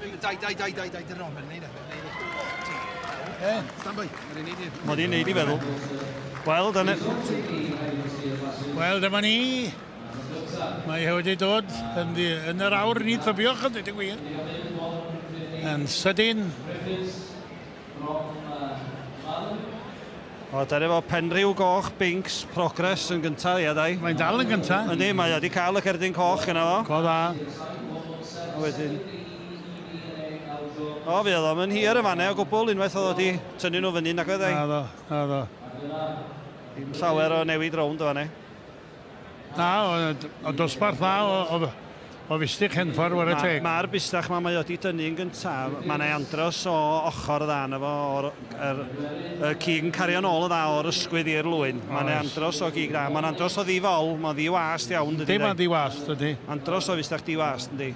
Dai, dai, dai, dai, dai, dyn nhw'n neud e. Stand by. Mae di'n neud i feddwl. Wel, dyna... Wel, dyma ni. Mae hi wedi dod yn, yn yr awr ni thybiwch yn dweud y gwir. Yn sydyn. O, dyna fo Penrhyw Goch, Binks, Progress yn gyntaf, ia, dai. Mae'n dal yn gyntaf. Yndi, mae wedi cael y cerdyn coch yna fo. Co dda. Wedyn... O, fi oedd o'n hir y fanne o gwbl, unwaith oedd wedi tynnu nhw fyny, nag oedd ei? Na ddo, na ddo. Dim llawer o newid rownd o fanne. Na, o dosbarth dda o, o fustych Henffordd, ware teg. Mae'r ma bustach ma mae wedi dynnu yn gyntaf. Mae yna andros o ochr dda yna fo, o'r y cig yn cario nôl yn dda o'r ysgwydd i'r lwyn. Mae yna andros o gig dda. Mae'n andros o ddifol, mae'n ddi-wast iawn, dydy. Dim mae'n ddi-wast, dydy. Andros o fustach di-wast, ydy.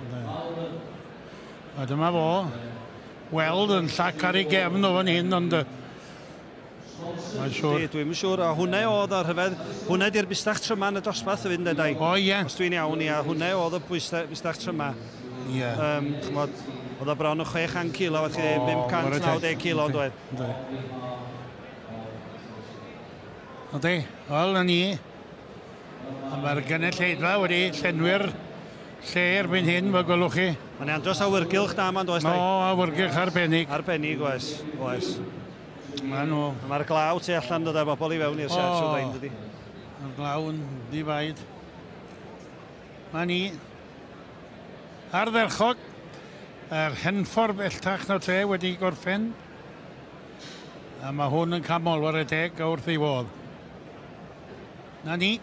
A dyma fo, weld yn llac ar ei gefn o fan hyn, ond mae'n siŵr. Dwi'n siŵr, a hwnna oedd y rhyfedd, hwnna di'r bustach tryma yn y dosbarth hefyd, ynddo, Dai? O, ie. Os dwi'n iawn, ia, hwnna oedd y bustach tryma. Ie. Ch'mod, oedd o bron o 600 kilo, felly 590 kilo, yn dweud. Yndi, wel, na ni. A mae'r gynulleidfa wedi llenwi'r lle erbyn hyn, fel gwelwch chi. Mae'n andros awyrgylch da yma'n does, Dai? O, awyrgylch arbennig. Arbennig, oes, oes. Ma nhw. Mae'r glaw tu allan dod â bobl i fewn i'r set, siwr dain, dydy. Mae'r glaw yn ddifaid. Mae ni ardderchog. Yr Henffordd bellach na tre wedi gorffen. A mae hwn yn camol war y deg a wrth ei fodd. Na ni.